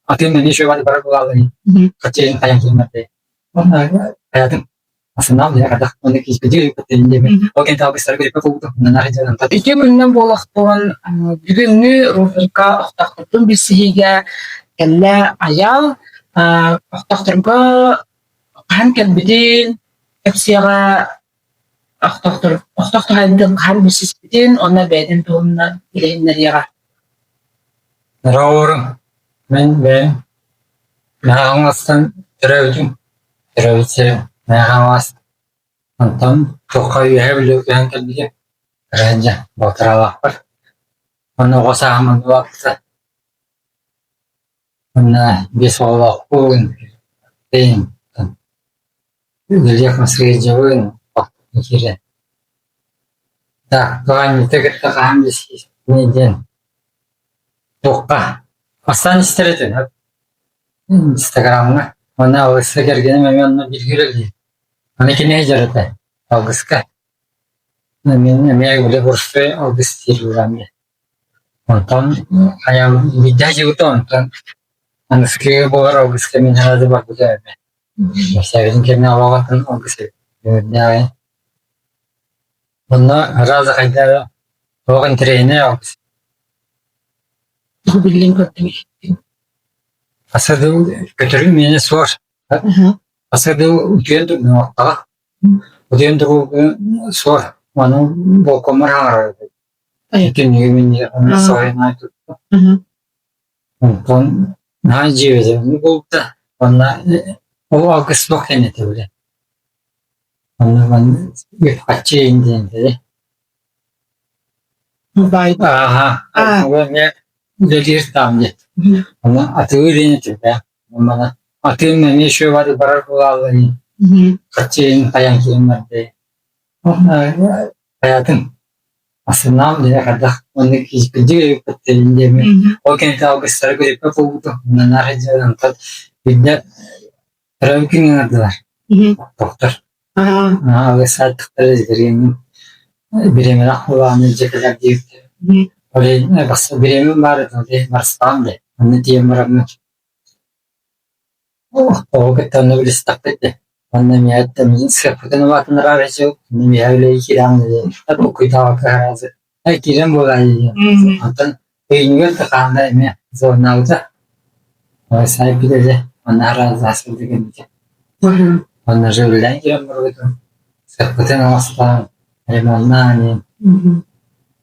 Атын эмиэ үчүгэй барар буолааллар хаччыйын хайан киирмэттэ. Уонна хайатын асынаал дьэ хайдах онно киирбити диэми ол кэнтэ алгыстары көрүппэ буолбутум нанаар дьыалан Ити күннэн буолахтуон бүгүҥҥү рубрика охтохтордун билсиһиигэ кэллэ Айал охтохторго хаһан кэлбитин кэпсиэҕэ охтохтор охтох туһайбытын хаһан билсиспитин уонна бэйэтин туһунан билиһиннэриэҕэ. Роорум мин бэйэм Мэхаҥаластан төрөөбүтүм төрөөбүт сирим Мэхаҥалас онтон туохха үөһээ Бүлүү көһөн кэлбитим Кыраһыдьа балтараалаахпар уонна оҕо сааһым онно улааппыта уонна биэс оҕолоохпун үлэлиэх сылдьабын киирэн Так, Гаанньыты кытта хаһан билсиһиний диэн туохха бастаан истэр этим Инстаграмҥа уонна алгыска кэргэним эмиэ онно бииргэ үлэлиир. Аны кини сылдьар этэ алгыска. Мин эмиэ үлэ боростуой алгыс диир буолаам дии. Онтон хайаан биирдэ сылдьыбыта онтон аныгыскы буолар алгыска мин сразу барбыта эмиэ. Кэпсээбитин кэннэ олох атын алгыс эбит. Үөрдээҕи Онно сразу хайда эрэ туох интэриэһинэй алгыс. Биллин көрдүм иһиттим. Асадыл көтөрүн миэнэ суор. Асадыл утуйан турнуохтаҕа. Утуйан туруу суор. Ону болкоммор хаҥарар эбит. Түннүгү минньигэ соһуйан тутта. Онтон наһаа дьиэбитэ буолта. Уонна ол алгыс суох диэн этэ били. Онно үп-харчы иһин диэн этэ. Ааһа, эмиэ үлэлиир таам диэн. Онно атыы диэн этэ. Онно атыым эмиэ үчүгэй бары барар буолааллар ини. Харчы иһин хайаан киирэн бардай. Хайатын Астынаам дьэ хайдах оннук киирбитин өйүппэттэрин диэммин ол кэнниттэн алгыстары көрүппэт буолбутум нанаар сылдьан онтон биирдэ төрөөбүт күҥҥэ ыҥырдылар доктор алгыс ааттыктара бириэмин бириэмэлээх буолаҕына илдьэ кэлэр диэбиттэр ол иһин бириэмэм баар этэ ол иһин барыстаҕым дии онно тиийэн бараммын Оҕо кытта онно билистэхпит дии. Уонна миэхэ миигин сыаппытын улаатыннарар этим, миэхэ үлэлии киирэҕин диэн толкуйдаабакка сразу «Эй, киирэн буолаайы» диэн. Онтон өйүнүгэр да хаанда эмиэ звоннаабыта. Сайпыт этэ, онно сразу сылдьа кэлбитэ. Онно же үлэлээн киирэн барбытым. Сыаппытын оҥостон, ремоннаан иһин.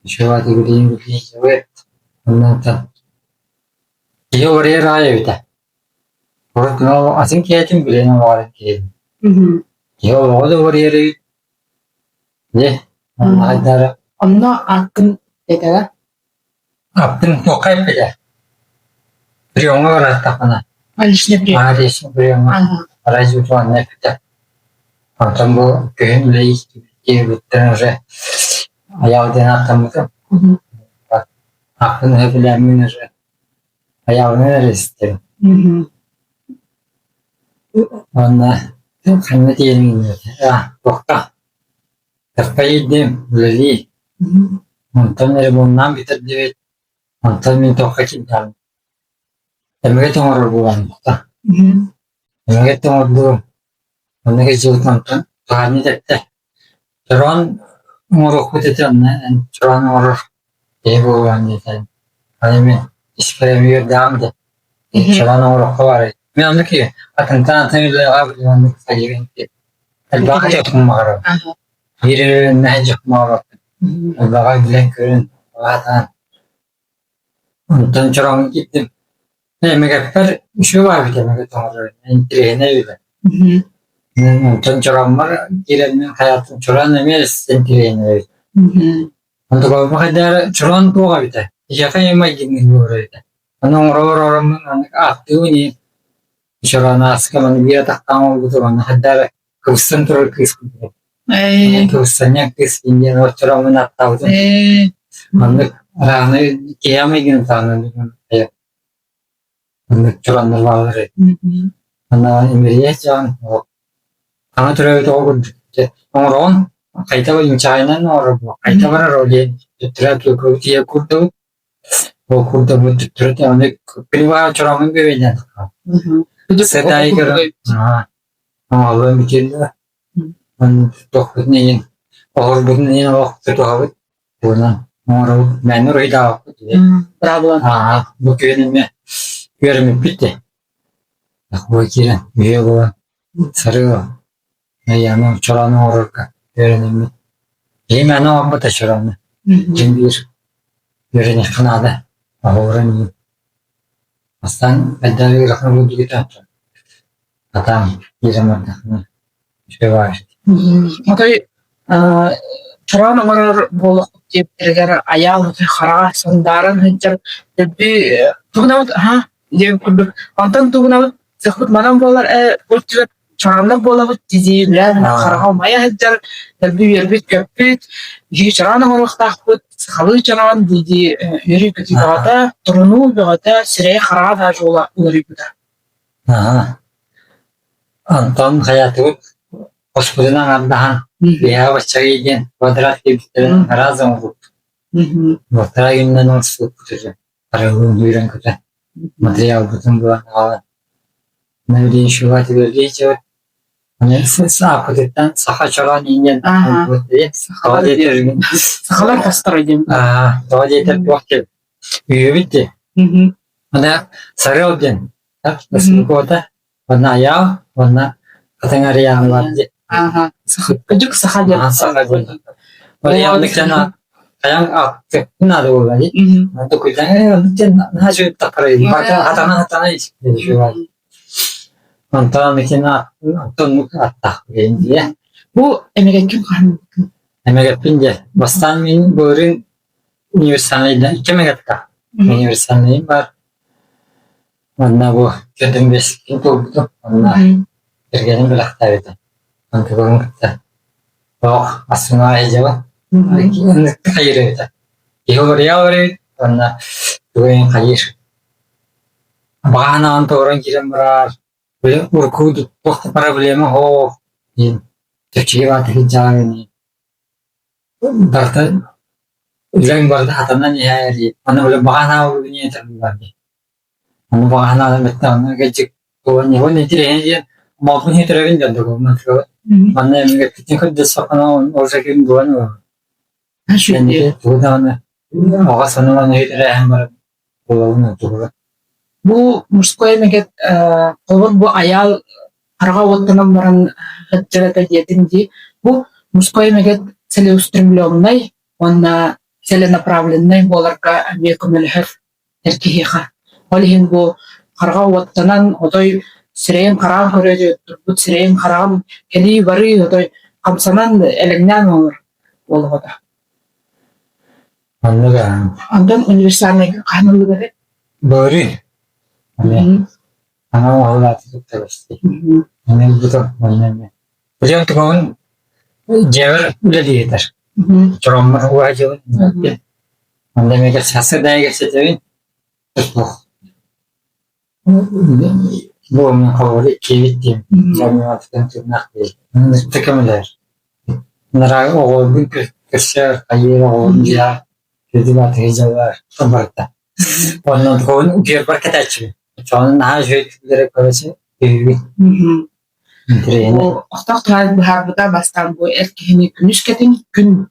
Ничего, билигин билигин Онно онтон киһи уларыйар аайы эбитэ. Урут атын киһитин билэн олоҕор киһи. Киһи олоҕо да уларыйар эбит. Дьэ, онно хайдары Онно ааккын этэ Аппын туохха эппитэ? Приемҥа бараттахпына. Личный прием. Аа, личный приемҥа. Разве онно эппитэ. Онтон бу күһүн үлэлии киирбиттэн уже айаал диэн ааттаммытым. Ааппын өһө уже Айаҕынан эрэ истэбин. Уонна ханна тиийэн аа туохха Тарпайдым үлэлии. Онтон ремоннаан бүтэрдибит. Онтон мин туохха киирдэҕим. Эмэгэт оҥорор буолан Эмэгэт оҥордум. Онно сылдьыбытым онтон хаһаанньыт эттэ Чороон оҥоруохпут этэ онно эн чороон оҥорор киһи буолуоҥ диэтэ. Аны мин испэр эмиэ үөрдэҕим да чороон оҥоруохха баарый. Мин оннук киһи атынтан атын үлэҕэ оннук хайыыбын элбэҕи дьокуммаҕарым. Биир эрэ дьокуммаҕарбаппын. Элбэҕи билэн-көрөн улаатан Онтон чороҥҥо киирдим. Эмэгэппэр үчүгэй баар эбит эмэгэт оҥорор интэриэһинэй үлэ. Онтон чороҥмор киирэммин хайаатын чороон эмиэ интэриэһинэй эбит. Онтукабын хайдах эрэ чороон туох эбитэ киһиэхэ эмиэ майгынныыр буолар эбитэ. Ону оҥоро олороммун маннык ааттыыбын ини чороон ааска маны биир атахтаах оҥорбутум онно хайдах эрэ кыбыстан турар кыыс курдук. Кыбыстанньаҥ кыыс диэн оччороммун ааттаабытым. Маннык арааны киһи майгын таҕына маннык чороннор бааллар эбит. Ана имэрийэ дьон хаҥа төрөөбүт оҕо курдук оҥороҕун хайта инчэҕэйинэн оҥорор хайта барар ол иһин төттөрү курдук. Ол курдук төттөрү аны кривая чороҥун бүөбэйдээн Сыдай көрөн оҥоһуллан бүтүөн Туохпутун иһин оһорбутун иһин олох тутуһабыт тугунан оҥоробут мээнэ уруһуйдаабаппыт Браво. Бу күһүн эмиэ үөрэммиппит дии бу киирэн үһүө буолан сарыы Айааны чороonu оҥорорго үөрэнэммит. Киһи мээнэ оҥорбот чороону. Дьин биир үөрэниэххэ наада. Оһуорун иһин. Бастаан хайдах ыарахан буолбута сатаан киирэн бардаххына үчүгэй баҕайы. Отой чороон оҥорор буолуохпут диэбиттэригэр айаал хараҕа сандааран сылдьар дэлби тугунабыт аһа диэн курдук онтон тугунабыт сыахпыт манан буолар ээ бу өттүгэр чараннар буолабыт дии үлээн хараҕа умайа сылдьар, дэлби үөрбүт-көппүт, биһиги чараан оҥоруохтаахпыт, сахалыы чараан дии-дии үөрүү-көтүү бөҕөтө, турунуу бөҕөтө, сирэйэ-хараҕа даже уларыйбыта. Аһа. Онтон хайатыбыт хоспутун аҥардаһан, биһиэхэ баччагый диэн квадрат киирбиттэрин араас оҥорбуппут. Балтараа күнүнэн оҥостубуппут үһү. Арыгылыын үүрэн-көтөн, матырыйаалбытын булан аҕалан, Сааппытыттан саха чороон иҥэн тоҕо диэтэр Сахалар хосторо диэн. Тоҕо диэтэр туох диэн үһүбүт дии. Аны сарыал диэн Басылыкота уонна Айаал уонна Хатыҥ Арыйаанылар диэн. Кырдьык саха диэн. Саха диэн. Арыйааннык дьон хайаан ааттыахпын наада буолла дии. Онтукуйдан ээ оннук диэн наһаа үчүгэй таххарайын. Барыта хатана-хатана үчүгэй. Онтон итин онтон аттах диэн дии. Бу эмэгэккин хаһан Эмэгэппин диэ. Бастаан мин былырыын универсальнайда икки эмэгэттэх. Универсальнайым баар. Манна бу төрдүн бэскин туолбутум. Онно кэргэним бэлэхтээбитэ. Онтукабын кытта Оох астына сылдьабын. Хайыр эбитэ. Киһи уларыйа уларыйбыт уонна тугу хайыыр. Баҕанаан туоран киирэн барар, били урукку туох да проблема суох диэн чэпчэки баҕайытык сылдьаҕын ини. Барыта үлэҥ барыта хатанан иһэр дии. Аны били баҕа санаа этэр буоллар дии. Ону баҕа санаатым бүттэ, онно кэлдьик уон интириэһинэй диэн малбын сүтэрэрин диэн докумуон Манна эмиэ көрдөстөххүнэ уже ким булан ылабын. Кэнники тугу даҕаны оҕо санаан иһитэрээһин баран булабын онтубула. Бу мужской эмэгэт холобур бу айаал хараҕа уоттанан баран сылдьар этэ диэтин дии. Бу мужской эмэгэт целеустремленнай уонна целенаправленнай буоларга эмиэ көмөлөһөр эр киһиэхэ. Ол иһин бу хараҕа уоттанан, отой сирэйин-хараҕын көрө турбут сирэйин-хараҕын кэлии-барыы отой хамсанан элэҥнээн олорор буолуоҕа. Оннук Онтон универсальнайга хаһан ыллыгар Бары. Ана оһолааты туттарысты. Онон буту онно эмэ. Быдьан тугун дьиэбэр үлэлиэтэр. Чороммор уһа дьылын. Онно эмиэ сарсыарда кэпсэтэбин. Туох. Бу мин холобур иккиэбит диэн. Дьоҥҥо тыыннаах диэн. Ынырык көмөлөөр. Нараа оҕолорбун көрсөр, хайыыр оҕолорум дьиэҕэ күөдү дьаллар барыта. Онно тугун утуйарбар кэтээччибин. Оччоҕуна наһаа үчүгэй түүллэри көрөсүн үһүбүн. Интэриэһинэй. Охтоох туһаайан быһаарбыта бастаан бу эр киһини күнүс кэтин күн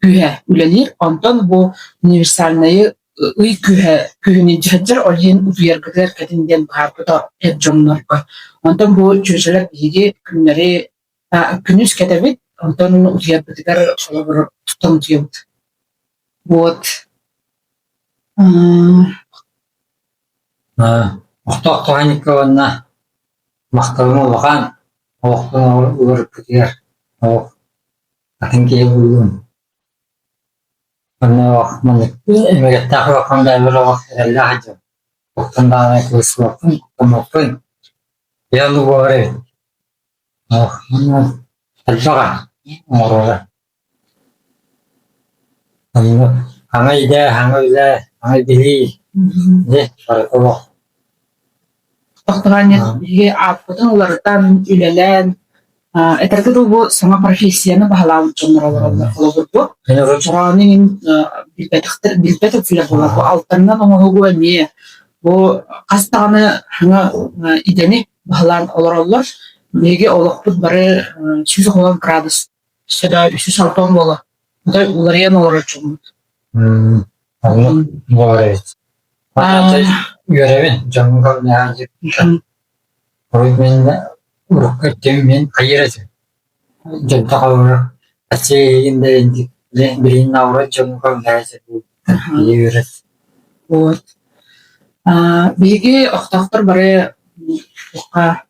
күүһэ үлэлиир, онтон бу универсальнайы ый күүһэ күһүн илдьэ сылдьар, ол иһин утуйаргытыгар кэтин диэн быһаарбыта эр дьоннорго. Онтон бу чүөчэлэр биһиги күннэри күнүс кэтэбит, онтон утуйарбытыгар холобур туттан утуйабыт. Вот. Охтоох Туһанньыкка уонна махталым улахан олохпун уларыппытыгар олох атын киһи буоллум. Онно маннык эмэгэттээх улахан бэйэбэр олох эрэллээх сылдьабын. Туохтан даҕаны кыбыстыбаппын, куттаммаппын. Дьэ оннук буолар эбит. Элбэҕэ оҥороро. Саҥа идэ, саҥа үлэ, саҥа билии дьэ барыта олох. Тохтоон биһиги ааппытын уларытан, үлэлээн, Этэргэ дылы бу саҥа профессияны баһылаабыт дьоннор олороллор. Холобур бу чороон иҥин билбэтэхтэр билбэт этилэр буолар. Бу алтанынан оҥоһугу эмиэ бу хас даҕаны саҥа идэни баһылаан олороллор. Биһиги олохпут бары 110 градус өссө 360 буола отой уларыйан олорор дьоммут. Оннук буолар эбит. Үөрэбин дьоҥҥо көмөлөһөн Урут мин урукку өттүм мин хайыыр этим. Дьонтон холобура Россия да билигин наоборот дьоҥҥо көмөлөһө сатыыр үөрэт. Вот. Биһиги охтоохтор бары туохха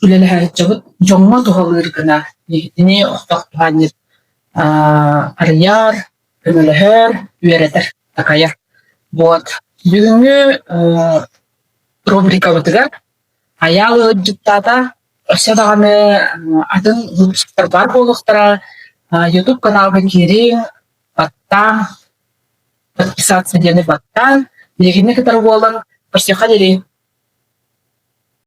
үлэлэһээччибит дьоҥҥо туһалыыр гына итини охтоох туһаанньыт арыйар, көмөлөһөр, үөрэтэр, такайар. Вот. Бүгүҥҥү рубрикабытыгар Айаал ыалдьыттаата, өссө даҕаны атын выпусктар баар буолуохтара. Ютуб каналга киириҥ, баттааҥ, подписаться диэни баттааҥ. Биһигини кытары буолан, көрсүөххэ диэри.